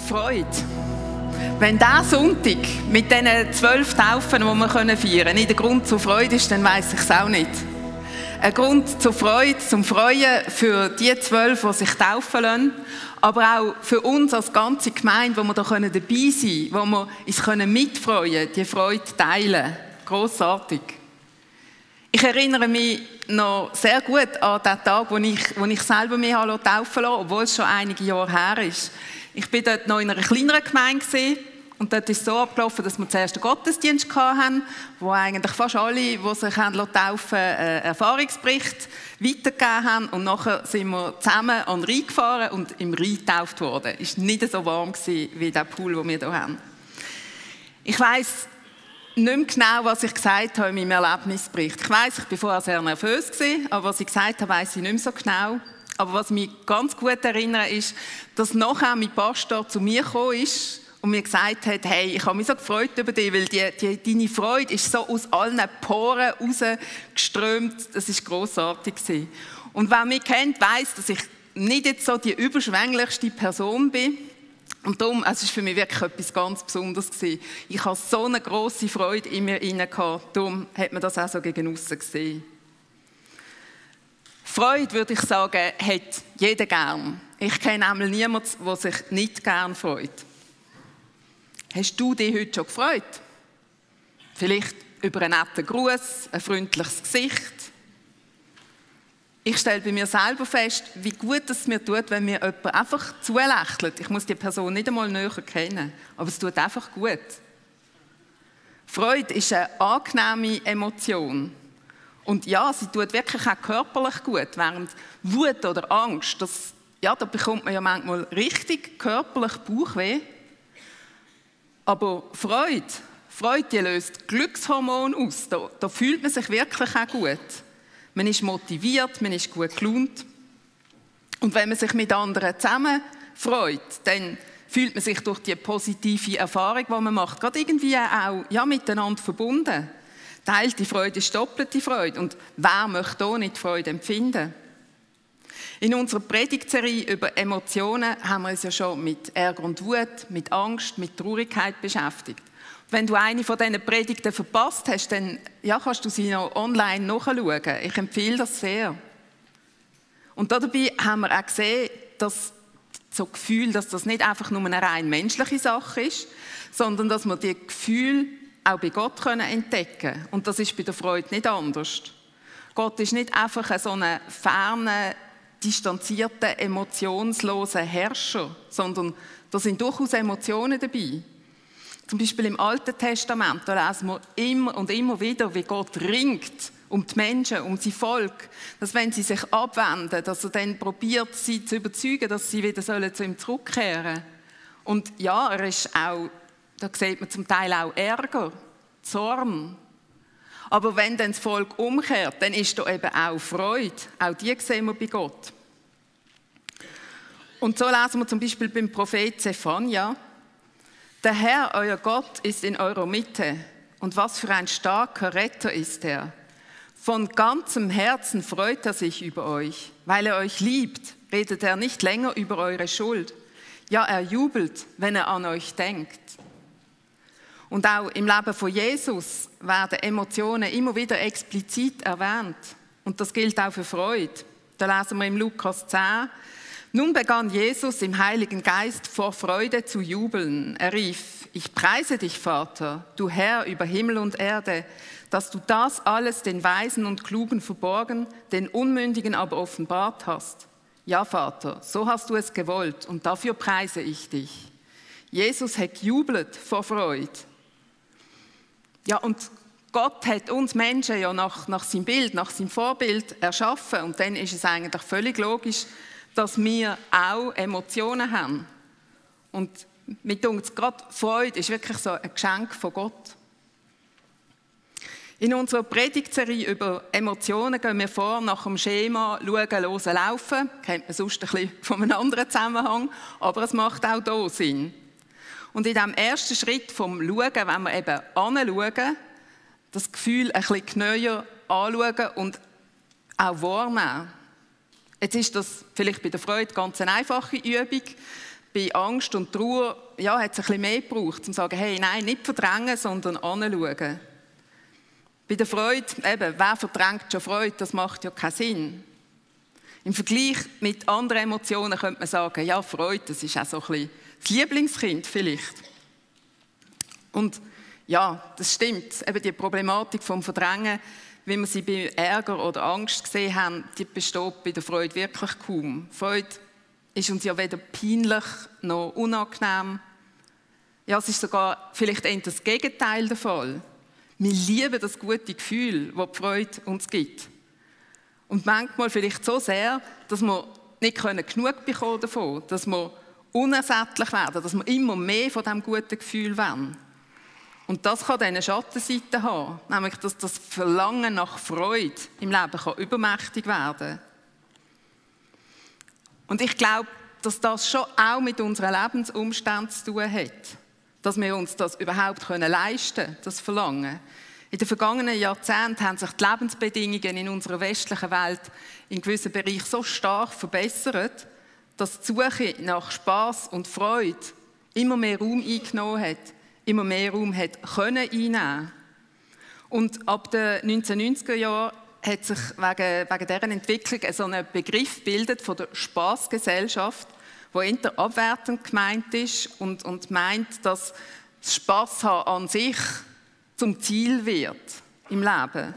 Freude. Wenn dieser Sonntag mit diesen 12 Taufen, die wir feiern können, nicht der Grund zur Freude ist, dann weiss ich es auch nicht. Ein Grund zur Freude, zum Freuen für die 12, die sich taufen lassen, aber auch für uns als ganze Gemeinde, wo wir da dabei sein können, wo wir uns mitfreuen können, die Freude teilen. Grossartig. Ich erinnere mich noch sehr gut an den Tag, wo ich selber mich taufen lassen, obwohl es schon einige Jahre her ist. Ich war dort noch in einer kleineren Gemeinde und dort ist es so abgelaufen, dass wir zuerst einen Gottesdienst hatten, wo eigentlich fast alle, die sich taufen lassen, einen Erfahrungsbericht weitergegeben haben. Und nachher sind wir zusammen an den Rhein gefahren und im Rhein getauft worden. Es war nicht so warm wie der Pool, den wir hier haben. Ich weiss nicht mehr genau, was ich gesagt habe in meinem Erlebnisbericht. Ich weiss, ich war vorher sehr nervös, aber was ich gesagt habe, weiss ich nicht mehr so genau. Aber was mich ganz gut erinnert, ist, dass nachher mein Pastor zu mir gekommen ist und mir gesagt hat, hey, ich habe mich so gefreut über dich, weil deine Freude ist so aus allen Poren rausgeströmt. Das war grossartig. Und wer mich kennt, weiss, dass ich nicht jetzt so die überschwänglichste Person bin. Und darum, es war für mich wirklich etwas ganz Besonderes. Ich hatte so eine grosse Freude in mir inne. Darum hat man das auch so gegen aussen gesehen. Freude, würde ich sagen, hat jeder gern. Ich kenne einmal niemanden, der sich nicht gern freut. Hast du dich heute schon gefreut? Vielleicht über einen netten Gruß, ein freundliches Gesicht. Ich stelle bei mir selber fest, wie gut es mir tut, wenn mir jemand einfach zulächelt. Ich muss die Person nicht einmal näher kennen, aber es tut einfach gut. Freude ist eine angenehme Emotion. Und ja, sie tut wirklich auch körperlich gut, während Wut oder Angst, da bekommt man ja manchmal richtig körperlich Bauchweh. Aber Freude die löst Glückshormone aus, da fühlt man sich wirklich auch gut. Man ist motiviert, man ist gut gelaunt. Und wenn man sich mit anderen zusammen freut, dann fühlt man sich durch die positive Erfahrung, die man macht, gerade irgendwie auch miteinander verbunden. Teilte Freude ist doppelte Freude. Und wer möchte auch nicht Freude empfinden? In unserer Predigtserie über Emotionen haben wir uns ja schon mit Ärger und Wut, mit Angst, mit Traurigkeit beschäftigt. Wenn du eine von diesen Predigten verpasst hast, dann kannst du sie noch online nachschauen. Ich empfehle das sehr. Und dabei haben wir auch gesehen, dass so Gefühl, dass das nicht einfach nur eine rein menschliche Sache ist, sondern dass wir die Gefühle auch bei Gott entdecken können. Und das ist bei der Freude nicht anders. Gott ist nicht einfach so ein ferner, distanzierter, emotionsloser Herrscher, sondern da sind durchaus Emotionen dabei. Zum Beispiel im Alten Testament, da lesen wir immer und immer wieder, wie Gott ringt um die Menschen, um sein Volk, dass wenn sie sich abwenden, dass er dann probiert, sie zu überzeugen, dass sie wieder zu ihm zurückkehren sollen. Und ja, er ist auch, da sieht man zum Teil auch Ärger, Zorn. Aber wenn dann das Volk umkehrt, dann ist da eben auch Freude. Auch die sehen wir bei Gott. Und so lesen wir zum Beispiel beim Prophet Zephania: Der Herr, euer Gott, ist in eurer Mitte. Und was für ein starker Retter ist er. Von ganzem Herzen freut er sich über euch. Weil er euch liebt, redet er nicht länger über eure Schuld. Ja, er jubelt, wenn er an euch denkt. Und auch im Leben von Jesus werden Emotionen immer wieder explizit erwähnt. Und das gilt auch für Freude. Da lesen wir im Lukas 10. Nun begann Jesus im Heiligen Geist vor Freude zu jubeln. Er rief: Ich preise dich, Vater, du Herr über Himmel und Erde, dass du das alles den Weisen und Klugen verborgen, den Unmündigen aber offenbart hast. Ja, Vater, so hast du es gewollt und dafür preise ich dich. Jesus hat gejubelt vor Freude. Ja, und Gott hat uns Menschen ja nach seinem Bild, nach seinem Vorbild erschaffen. Und dann ist es eigentlich völlig logisch, dass wir auch Emotionen haben. Und mit uns gerade Freude ist wirklich so ein Geschenk von Gott. In unserer Predigtserie über Emotionen gehen wir vor nach dem Schema Schauen, Hören, Laufen. Kennt man sonst ein bisschen von einem anderen Zusammenhang, aber es macht auch hier Sinn. Und in diesem ersten Schritt vom Schauen, wenn wir eben anschauen, das Gefühl ein bisschen genauer anschauen und auch wahrnehmen. Jetzt ist das vielleicht bei der Freude ganz eine einfache Übung. bei Angst und Trauer ja, hat es ein bisschen mehr gebraucht, um zu sagen, hey, nein, nicht verdrängen, sondern anschauen. Bei der Freude, eben, wer verdrängt schon Freude, das macht ja keinen Sinn. Im Vergleich mit anderen Emotionen könnte man sagen, ja, Freude, das ist auch so ein bisschen das Lieblingskind vielleicht. Und ja, das stimmt. Eben die Problematik vom Verdrängen, wie wir sie bei Ärger oder Angst gesehen haben, die besteht bei der Freude wirklich kaum. Freude ist uns ja weder peinlich noch unangenehm. Ja, es ist sogar vielleicht eher das Gegenteil der Fall. Wir lieben das gute Gefühl, das die Freude uns gibt. Und manchmal vielleicht so sehr, dass wir nicht genug bekommen davon, dass wir unersättlich werden, dass wir immer mehr von diesem guten Gefühl wollen. Und das kann dann eine Schattenseite haben, nämlich dass das Verlangen nach Freude im Leben kann übermächtig werden. Und ich glaube, dass das schon auch mit unseren Lebensumständen zu tun hat, dass wir uns das überhaupt leisten können, das Verlangen. In den vergangenen Jahrzehnten haben sich die Lebensbedingungen in unserer westlichen Welt in gewissen Bereichen so stark verbessert, dass die Suche nach Spass und Freude immer mehr Raum eingenommen hat, immer mehr Raum hat können einnehmen. Und ab den 1990er Jahren hat sich wegen deren Entwicklung so ein Begriff gebildet von der Spassgesellschaft, der eher abwertend gemeint ist und meint, dass das Spass haben an sich zum Ziel wird im Leben.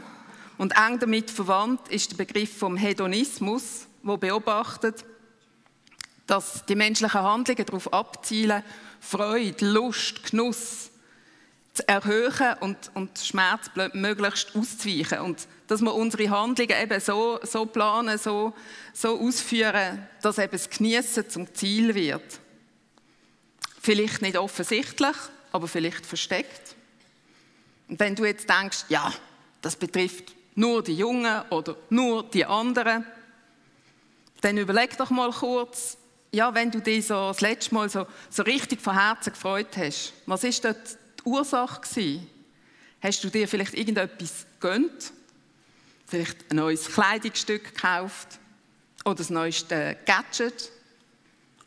Und eng damit verwandt ist der Begriff vom Hedonismus, der beobachtet, dass die menschlichen Handlungen darauf abzielen, Freude, Lust, Genuss zu erhöhen und Schmerz möglichst auszuweichen. Und dass wir unsere Handlungen eben so planen, so ausführen, dass eben das Geniessen zum Ziel wird. Vielleicht nicht offensichtlich, aber vielleicht versteckt. Und wenn du jetzt denkst, ja, das betrifft nur die Jungen oder nur die anderen, dann überleg doch mal kurz, ja, wenn du dich so das letzte Mal so richtig von Herzen gefreut hast, was war dort die Ursache gewesen? Hast du dir vielleicht irgendetwas gegönnt? Vielleicht ein neues Kleidungsstück gekauft? Oder das neueste Gadget?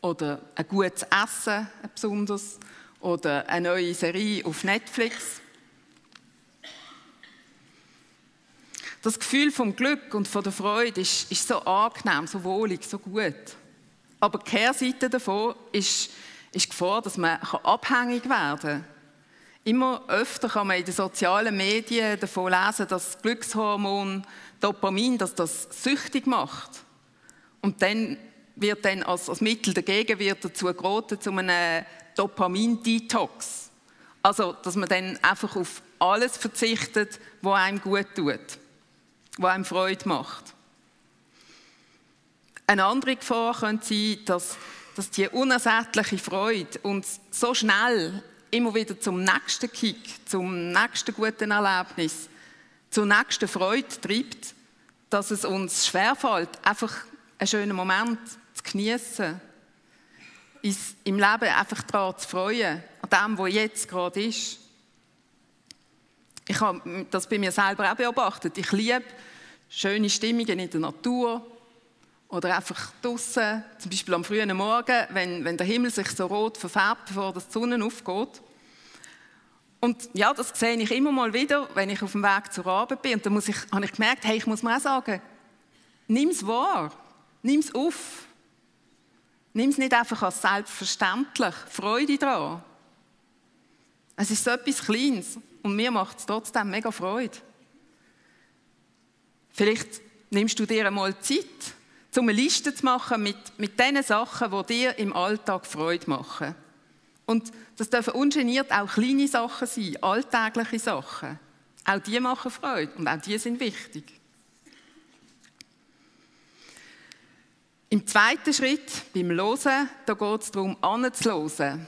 Oder ein gutes Essen, ein besonderes? Oder eine neue Serie auf Netflix? Das Gefühl vom Glück und von der Freude ist so angenehm, so wohlig, so gut. Aber die Kehrseite davon ist die Gefahr, dass man abhängig werden kann. Immer öfter kann man in den sozialen Medien davon lesen, dass das Glückshormon Dopamin, dass das süchtig macht. Und dann wird dann als Mittel dagegen dazu geraten, zu einem Dopamin-Detox. Also, dass man dann einfach auf alles verzichtet, was einem gut tut, was einem Freude macht. Eine andere Gefahr könnte sein, dass die unersättliche Freude uns so schnell immer wieder zum nächsten Kick, zum nächsten guten Erlebnis, zur nächsten Freude treibt, dass es uns schwerfällt, einfach einen schönen Moment zu genießen, im Leben einfach daran zu freuen, an dem, was jetzt gerade ist. Ich habe das bei mir selber auch beobachtet. Ich liebe schöne Stimmungen in der Natur oder einfach draussen, zum Beispiel am frühen Morgen, wenn der Himmel sich so rot verfärbt, bevor die Sonne aufgeht. Und ja, das sehe ich immer mal wieder, wenn ich auf dem Weg zur Arbeit bin. Und dann habe ich gemerkt, hey, ich muss mir auch sagen, nimm es wahr, nimm es auf. Nimm es nicht einfach als selbstverständlich, Freude daran. Es ist so etwas Kleines und mir macht es trotzdem mega Freude. Vielleicht nimmst du dir einmal Zeit, um eine Liste zu machen mit den Sachen, die dir im Alltag Freude machen. Und das dürfen ungeniert auch kleine Sachen sein, alltägliche Sachen. Auch die machen Freude und auch die sind wichtig. Im zweiten Schritt, beim Hören, da geht es darum, anzuhören,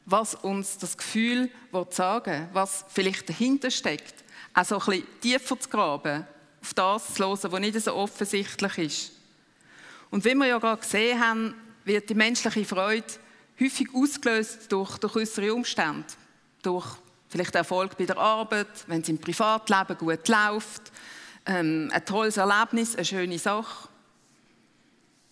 was uns das Gefühl sagen will, was vielleicht dahinter steckt. Auch so ein bisschen tiefer zu graben, auf das zu hören, was nicht so offensichtlich ist. Und wie wir ja gerade gesehen haben, wird die menschliche Freude häufig ausgelöst durch äußere Umstände. Durch vielleicht Erfolg bei der Arbeit, wenn es im Privatleben gut läuft, ein tolles Erlebnis, eine schöne Sache.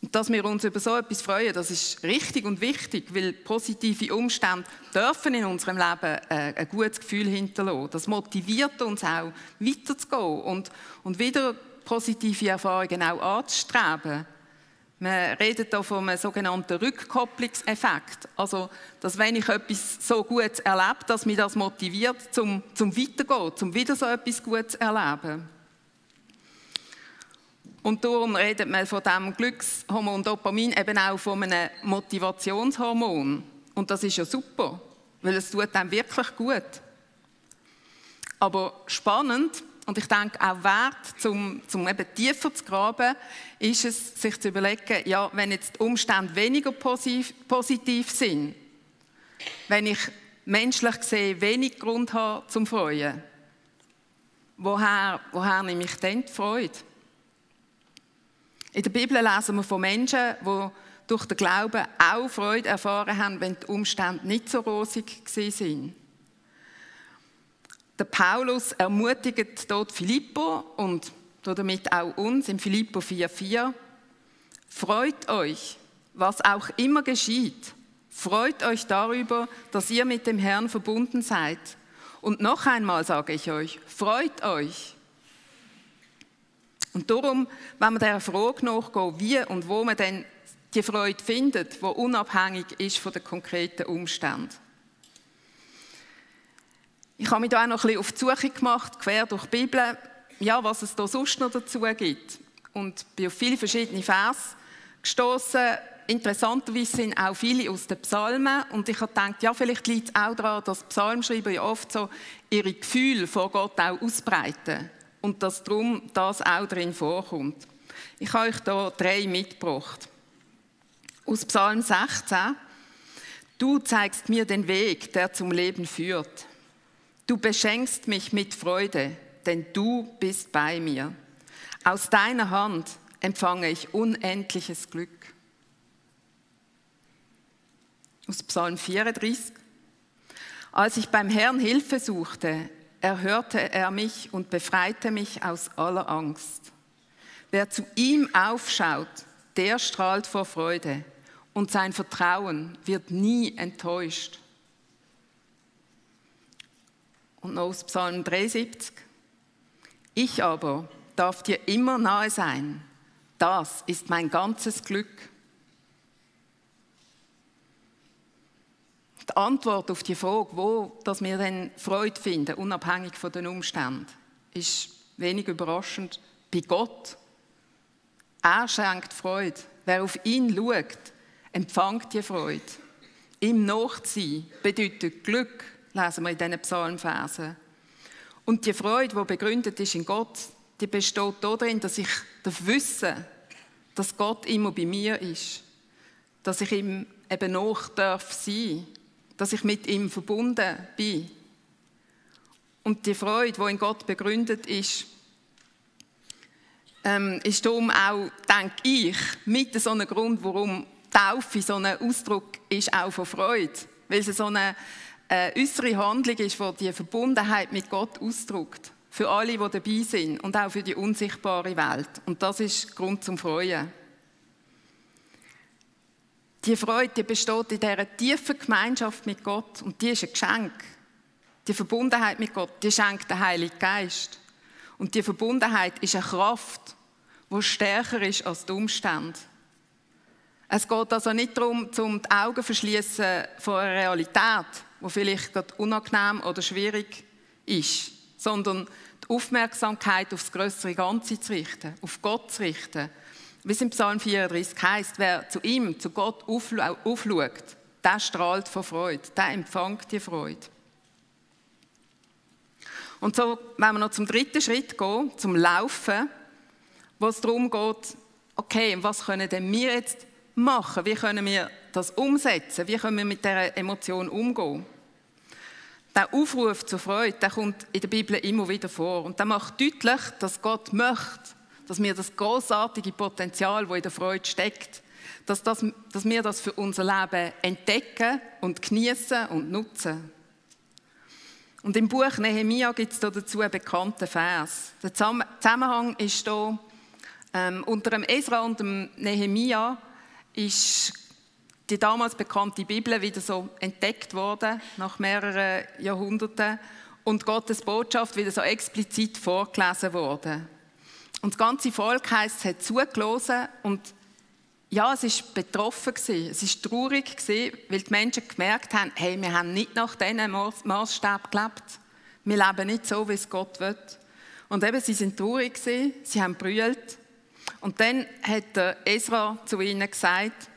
Und dass wir uns über so etwas freuen, das ist richtig und wichtig, weil positive Umstände dürfen in unserem Leben ein gutes Gefühl hinterlassen. Das motiviert uns auch, weiterzugehen und wieder positive Erfahrungen auch anzustreben. Man redet hier von einem sogenannten Rückkopplungseffekt. Also, dass wenn ich etwas so Gutes erlebe, dass mich das motiviert, zum Weitergehen, zum wieder so etwas Gutes zu erleben. Und darum redet man von diesem Glückshormon Dopamin eben auch von einem Motivationshormon. Und das ist ja super, weil es tut einem wirklich gut. Aber spannend, und ich denke auch wert, um eben tiefer zu graben, ist es, sich zu überlegen, ja, wenn jetzt die Umstände weniger positiv sind, wenn ich menschlich gesehen wenig Grund habe zum Freuen, woher nehme ich denn die Freude? In der Bibel lesen wir von Menschen, die durch den Glauben auch Freude erfahren haben, wenn die Umstände nicht so rosig waren. Der Paulus ermutigt dort Philipper und damit auch uns in Philipper 4,4: Freut euch, was auch immer geschieht. Freut euch darüber, dass ihr mit dem Herrn verbunden seid. Und noch einmal sage ich euch, freut euch. Und darum, wenn wir dieser Frage nachgehen, wie und wo man denn die Freude findet, die unabhängig ist von den konkreten Umständen. Ich habe mich da auch noch ein bisschen auf die Suche gemacht, quer durch die Bibel, ja, was es da sonst noch dazu gibt. Und bin auf viele verschiedene Verse gestossen. Interessanterweise sind auch viele aus den Psalmen. Und ich habe gedacht, ja, vielleicht liegt es auch daran, dass Psalmschreiber ja oft so ihre Gefühle vor Gott auch ausbreiten. Und dass darum das auch drin vorkommt. Ich habe euch hier 3 mitgebracht. Aus Psalm 16. Du zeigst mir den Weg, der zum Leben führt. Du beschenkst mich mit Freude, denn du bist bei mir. Aus deiner Hand empfange ich unendliches Glück. Aus Psalm 34. Als ich beim Herrn Hilfe suchte, erhörte er mich und befreite mich aus aller Angst. Wer zu ihm aufschaut, der strahlt vor Freude und sein Vertrauen wird nie enttäuscht. Und noch aus Psalm 73. Ich aber darf dir immer nahe sein. Das ist mein ganzes Glück. Die Antwort auf die Frage, wo dass wir denn Freude finden, unabhängig von den Umständen, ist wenig überraschend bei Gott. Er schenkt Freude. Wer auf ihn schaut, empfängt die Freude. Ihm nachzusein bedeutet Glück, lesen wir in diesen Psalmversen. Und die Freude, die begründet ist in Gott, die besteht darin, dass ich wissen darf, dass Gott immer bei mir ist. Dass ich ihm eben nach darf sein, dass ich mit ihm verbunden bin. Und die Freude, die in Gott begründet ist darum auch, denke ich, mit so einem Grund, warum Taufe so ein Ausdruck ist, auch von Freude. Weil es so eine äußere Handlung ist, die die Verbundenheit mit Gott ausdrückt. Für alle, die dabei sind und auch für die unsichtbare Welt. Und das ist Grund zum Freuen. Die Freude, die besteht in dieser tiefen Gemeinschaft mit Gott und die ist ein Geschenk. Die Verbundenheit mit Gott, die schenkt der Heilige Geist. Und die Verbundenheit ist eine Kraft, die stärker ist als die Umstände. Es geht also nicht darum, die Augen zu verschließen vor einer Realität, die vielleicht gerade unangenehm oder schwierig ist, sondern die Aufmerksamkeit auf das grössere Ganze zu richten, auf Gott zu richten. Wie es im Psalm 34 heisst, wer zu ihm, zu Gott aufschaut, der strahlt vor Freude, der empfängt die Freude. Und so, wenn wir noch zum 3. Schritt gehen, zum Laufen, wo es darum geht, okay, was können denn wir jetzt machen? Wie können wir das umsetzen? Wie können wir mit dieser Emotion umgehen? Der Aufruf zur Freude, der kommt in der Bibel immer wieder vor. Und der macht deutlich, dass Gott möchte, dass wir das grossartige Potenzial, das in der Freude steckt, dass wir das für unser Leben entdecken und genießen und nutzen. Und im Buch Nehemia gibt es dazu einen bekannten Vers. Der Zusammenhang ist hier, Unter dem Esra und dem Nehemia ist die damals bekannte Bibel wieder so entdeckt worden, nach mehreren Jahrhunderten, und Gottes Botschaft wieder so explizit vorgelesen worden. Und das ganze Volk, heisst, es hat zugelassen und ja, es war betroffen, es war traurig, weil die Menschen gemerkt haben, hey, wir haben nicht nach diesen Maßstäben gelebt. Wir leben nicht so, wie es Gott will. Und eben, sie waren traurig, sie haben gebrüllt. Und dann hat der Esra zu ihnen gesagt,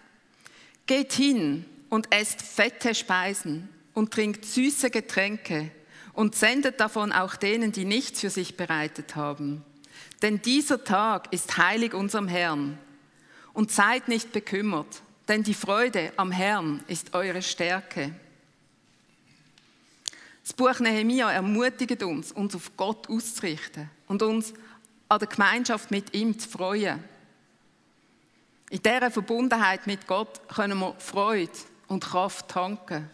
geht hin und esst fette Speisen und trinkt süße Getränke und sendet davon auch denen, die nichts für sich bereitet haben. Denn dieser Tag ist heilig unserem Herrn. Und seid nicht bekümmert, denn die Freude am Herrn ist eure Stärke. Das Buch Nehemia ermutigt uns auf Gott auszurichten und uns an der Gemeinschaft mit ihm zu freuen. In dieser Verbundenheit mit Gott können wir Freude und Kraft tanken.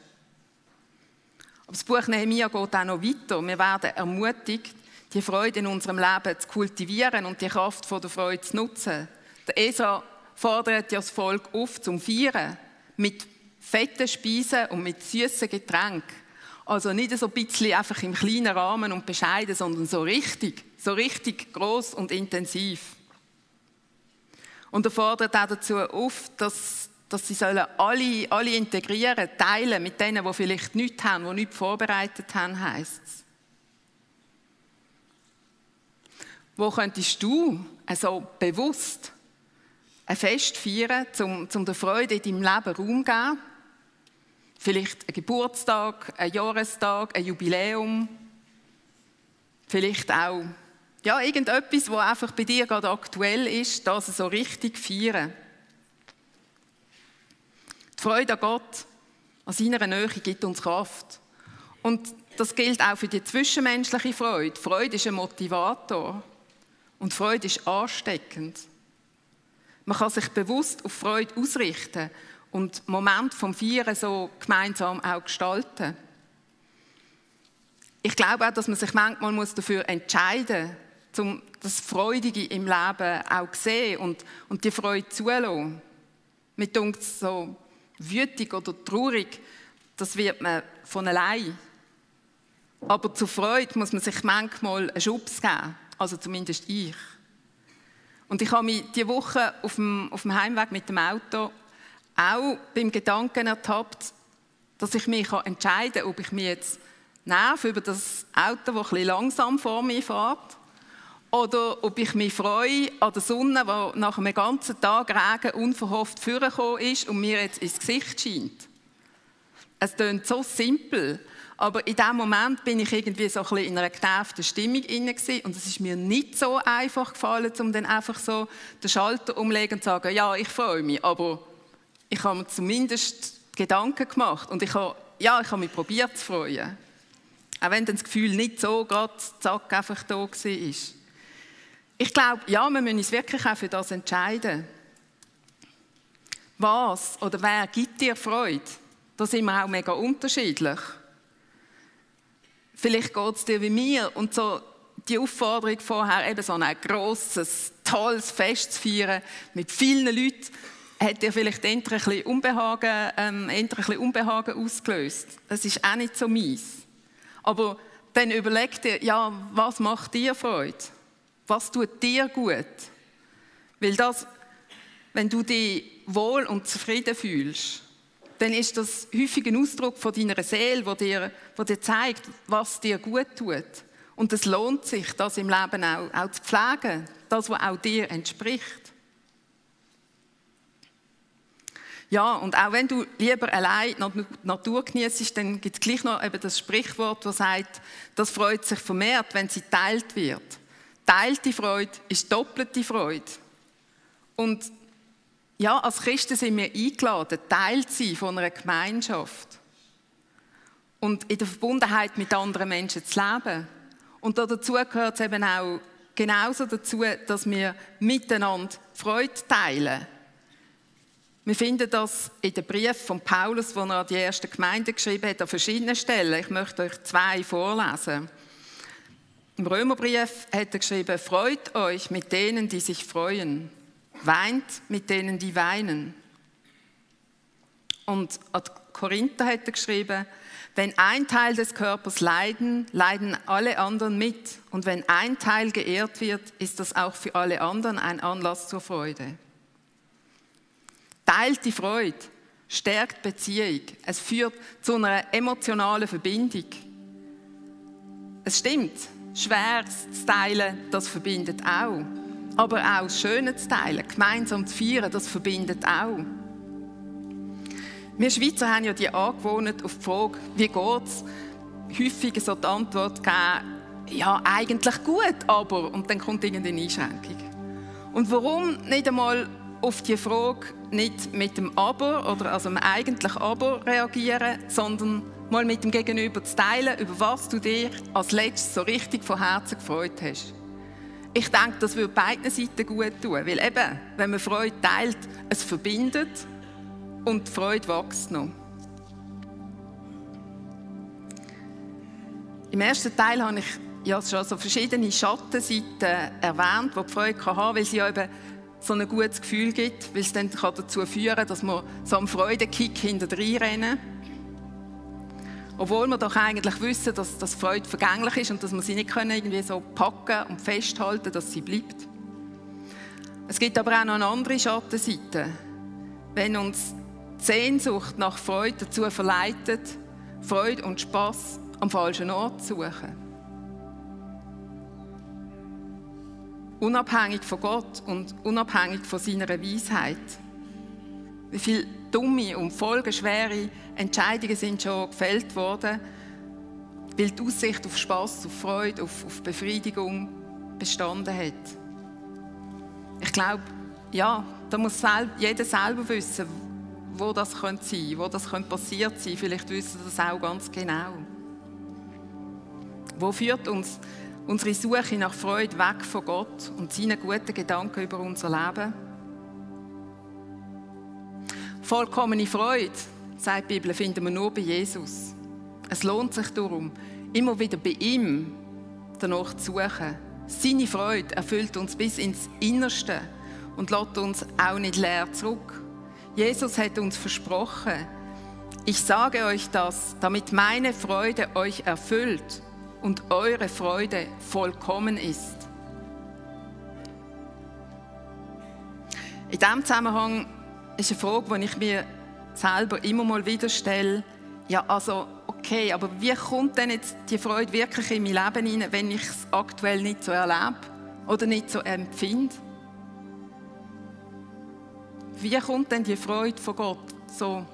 Aber das Buch Nehemia geht auch noch weiter. Wir werden ermutigt, die Freude in unserem Leben zu kultivieren und die Kraft von der Freude zu nutzen. Der Esra fordert ja das Volk auf zum Feiern mit fetten Speisen und mit süßen Getränken. Also nicht so ein bisschen einfach im kleinen Rahmen und bescheiden, sondern so richtig gross und intensiv. Und er fordert auch dazu auf, dass sie sollen alle integrieren, teilen mit denen, die vielleicht nichts haben, die nichts vorbereitet haben, heisst es. Wo könntest du also bewusst ein Fest feiern, um der Freude in deinem Leben Raum zu geben? Vielleicht ein Geburtstag, ein Jahrestag, ein Jubiläum. Vielleicht auch irgendetwas, was einfach bei dir gerade aktuell ist, das so richtig feiern. Die Freude an Gott, an seiner Nähe, gibt uns Kraft. Und das gilt auch für die zwischenmenschliche Freude. Freude ist ein Motivator. Und Freude ist ansteckend. Man kann sich bewusst auf Freude ausrichten und Momente vom Feiern so gemeinsam auch gestalten. Ich glaube auch, dass man sich manchmal dafür entscheiden muss, um das Freudige im Leben auch zu sehen und die Freude zulassen. Mir denkt so wütig oder traurig, das wird man von allein. Aber zur Freude muss man sich manchmal einen Schubs geben, also zumindest ich. Und ich habe mich diese Woche auf dem Heimweg mit dem Auto auch beim Gedanken ertappt, dass ich mich entscheiden kann, ob ich mich jetzt nerv über das Auto, das ein bisschen langsam vor mir fährt, oder ob ich mich freue an der Sonne, die nach einem ganzen Tag Regen unverhofft vorgekommen ist und mir jetzt ins Gesicht scheint. Es klingt so simpel, aber in diesem Moment bin ich irgendwie so ein bisschen in einer genervten Stimmung inne und es ist mir nicht so einfach gefallen, um dann einfach so den Schalter umlegen und zu sagen, ja, ich freue mich, aber ich habe mir zumindest Gedanken gemacht und ich habe mich probiert zu freuen. Auch wenn dann das Gefühl nicht so gerade zack einfach da war. Ich glaube, ja, wir müssen uns wirklich auch für das entscheiden. Was oder wer gibt dir Freude? Da sind wir auch mega unterschiedlich. Vielleicht geht es dir wie mir und so die Aufforderung vorher, eben so ein grosses, tolles Fest zu feiern mit vielen Leuten, hat dir vielleicht ein bisschen Unbehagen ausgelöst. Das ist auch nicht so mies. Aber dann überleg dir, ja, was macht dir Freude? Was tut dir gut? Weil das, wenn du dich wohl und zufrieden fühlst, dann ist das häufig ein Ausdruck von deiner Seele, wo dir zeigt, was dir gut tut. Und es lohnt sich, das im Leben auch zu pflegen, das, was auch dir entspricht. Ja, und auch wenn du lieber allein die Natur geniessest, dann gibt es gleich noch eben das Sprichwort, das sagt, das freut sich vermehrt, wenn sie geteilt wird. Teilte Freude ist doppelte Freude. Und ja, als Christen sind wir eingeladen, Teil zu sein von einer Gemeinschaft und in der Verbundenheit mit anderen Menschen zu leben. Und dazu gehört es eben auch genauso dazu, dass wir miteinander Freude teilen. Wir finden das in den Brief von Paulus, den er an die ersten Gemeinden geschrieben hat, an verschiedenen Stellen. Ich möchte euch 2 vorlesen. Im Römerbrief hat er geschrieben, freut euch mit denen, die sich freuen, weint mit denen, die weinen. Und an die Korinther hat er geschrieben, wenn ein Teil des Körpers leiden, leiden alle anderen mit. Und wenn ein Teil geehrt wird, ist das auch für alle anderen ein Anlass zur Freude. Teilt die Freude, stärkt Beziehung. Es führt zu einer emotionalen Verbindung. Es stimmt, Schweres zu teilen, das verbindet auch. Aber auch das Schöne zu teilen, gemeinsam zu feiern, das verbindet auch. Wir Schweizer haben ja die Angewohnheit auf die Frage, wie geht es, häufig so die Antwort geben, ja, eigentlich gut, aber, und dann kommt irgendeine Einschränkung. Und warum nicht einmal auf die Frage nicht mit dem Aber oder also dem eigentlich Aber reagieren, sondern mal mit dem Gegenüber zu teilen, über was du dir als letztes so richtig von Herzen gefreut hast. Ich denke, das würde beiden Seiten gut tun, weil eben, wenn man Freude teilt, es verbindet und die Freude wächst noch. Im ersten Teil habe ich ja schon so verschiedene Schattenseiten erwähnt, die die Freude haben kann, weil sie ja eben so ein gutes Gefühl gibt, weil es dann dazu führen kann, dass wir so einen Freudenkick hinterher rennen. Obwohl wir doch eigentlich wissen, dass Freude vergänglich ist und dass wir sie nicht irgendwie so packen und festhalten können, dass sie bleibt. Es gibt aber auch noch eine andere Schattenseite. Wenn uns die Sehnsucht nach Freude dazu verleitet, Freude und Spass am falschen Ort zu suchen. Unabhängig von Gott und unabhängig von seiner Weisheit. Wie viele dumme und folgenschwere Entscheidungen sind schon gefällt worden, weil die Aussicht auf Spass, auf Freude, auf Befriedigung bestanden hat. Ich glaube, ja, da muss jeder selber wissen, wo das sein könnte, wo das passiert sein könnte. Vielleicht wissen Sie das auch ganz genau. Wo führt uns unsere Suche nach Freude weg von Gott und seinen guten Gedanken über unser Leben? Vollkommene Freude, sagt die Bibel, finden wir nur bei Jesus. Es lohnt sich darum, immer wieder bei ihm danach zu suchen. Seine Freude erfüllt uns bis ins Innerste und lässt uns auch nicht leer zurück. Jesus hat uns versprochen, ich sage euch das, damit meine Freude euch erfüllt und eure Freude vollkommen ist. In diesem Zusammenhang ist eine Frage, die ich mir selber immer mal wieder stelle. Ja, also, okay, aber wie kommt denn jetzt die Freude wirklich in mein Leben hinein, wenn ich es aktuell nicht so erlebe oder nicht so empfinde? Wie kommt denn die Freude von Gott so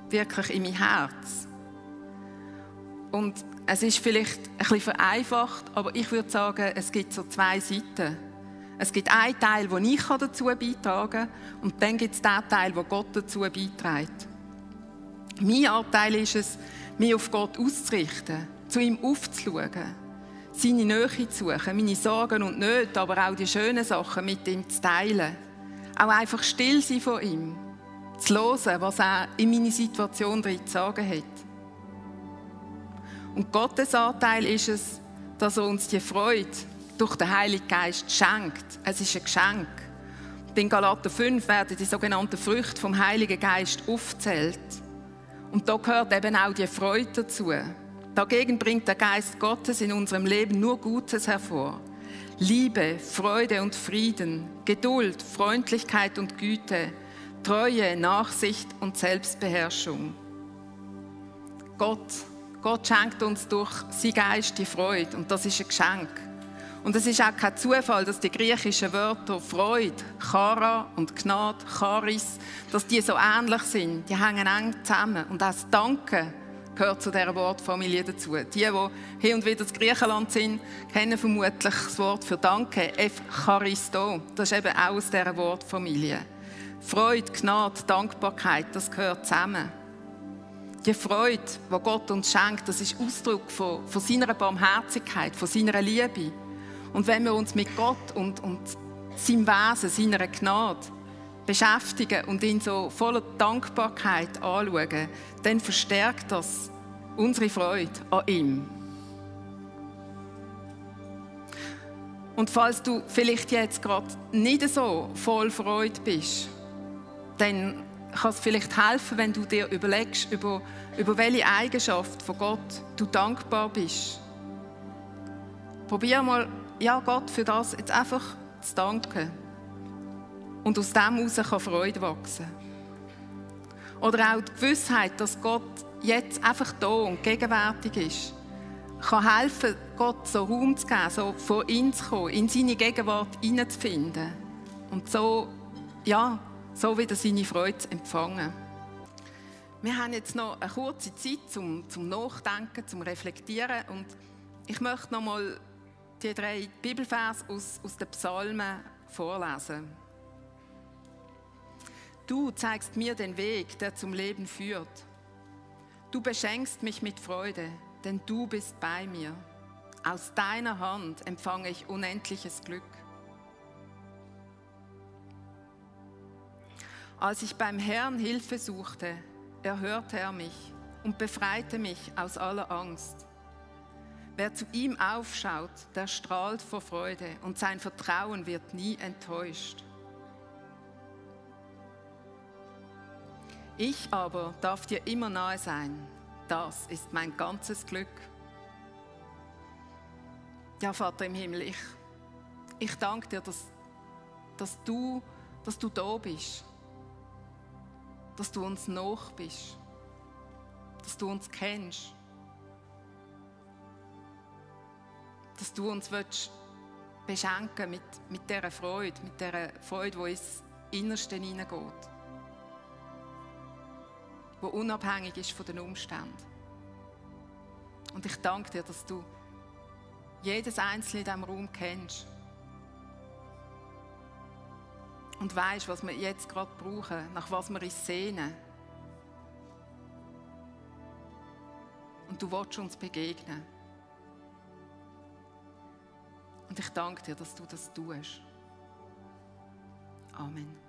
wirklich in mein Herz? Und es ist vielleicht ein bisschen vereinfacht, aber ich würde sagen, es gibt so zwei Seiten. Es gibt einen Teil, den ich dazu beitragen kann, und dann gibt es den Teil, den Gott dazu beiträgt. Mein Anteil ist es, mich auf Gott auszurichten, zu ihm aufzuschauen, seine Nähe zu suchen, meine Sorgen und Nöte, aber auch die schönen Sachen mit ihm zu teilen. Auch einfach still sein von ihm, zu hören, was er in meine Situation drin zu sagen hat. Und Gottes Anteil ist es, dass er uns die Freude durch den Heiligen Geist schenkt. Es ist ein Geschenk. In Galater 5 werden die sogenannten Früchte vom Heiligen Geist aufgezählt. Und da gehört eben auch die Freude dazu. Dagegen bringt der Geist Gottes in unserem Leben nur Gutes hervor. Liebe, Freude und Frieden, Geduld, Freundlichkeit und Güte, Treue, Nachsicht und Selbstbeherrschung. Gott schenkt uns durch seinen Geist die Freude und das ist ein Geschenk. Und es ist auch kein Zufall, dass die griechischen Wörter Freude, Chara und Gnade, Charis, dass die so ähnlich sind. Die hängen eng zusammen. Und auch das Danken gehört zu dieser Wortfamilie dazu. Die hin und wieder in Griechenland sind, kennen vermutlich das Wort für Danke, Evcharisto. Das ist eben auch aus dieser Wortfamilie. Freude, Gnade, Dankbarkeit, das gehört zusammen. Die Freude, die Gott uns schenkt, das ist Ausdruck von seiner Barmherzigkeit, von seiner Liebe. Und wenn wir uns mit Gott und seinem Wesen, seiner Gnade beschäftigen und ihn so voller Dankbarkeit anschauen, dann verstärkt das unsere Freude an ihm. Und falls du vielleicht jetzt gerade nicht so voll Freude bist, dann kann es vielleicht helfen, wenn du dir überlegst, über welche Eigenschaft von Gott du dankbar bist. Probier mal, ja, Gott für das jetzt einfach zu danken. Und aus dem heraus kann Freude wachsen. Oder auch die Gewissheit, dass Gott jetzt einfach da und gegenwärtig ist, kann helfen, Gott so Raum zu geben, so vor ihn zu kommen, in seine Gegenwart hineinzufinden. Und so, ja, so wieder seine Freude zu empfangen. Wir haben jetzt noch eine kurze Zeit zum Nachdenken, zum Reflektieren. Und ich möchte noch mal die 3 Bibelverse aus den Psalmen vorlesen. Du zeigst mir den Weg, der zum Leben führt. Du beschenkst mich mit Freude, denn du bist bei mir. Aus deiner Hand empfange ich unendliches Glück. Als ich beim Herrn Hilfe suchte, erhörte er mich und befreite mich aus aller Angst. Wer zu ihm aufschaut, der strahlt vor Freude und sein Vertrauen wird nie enttäuscht. Ich aber darf dir immer nahe sein. Das ist mein ganzes Glück. Ja, Vater im Himmel, ich danke dir, dass du da bist. Dass du uns nahe bist. Dass du uns kennst. Dass du uns beschenken mit dieser Freude, die ins Innerste hineingeht. Die unabhängig ist von den Umständen. Und ich danke dir, dass du jedes Einzelne in diesem Raum kennst. Und weisst, was wir jetzt gerade brauchen, nach was wir uns sehnen. Und du willst uns begegnen. Und ich danke dir, dass du das tust. Amen.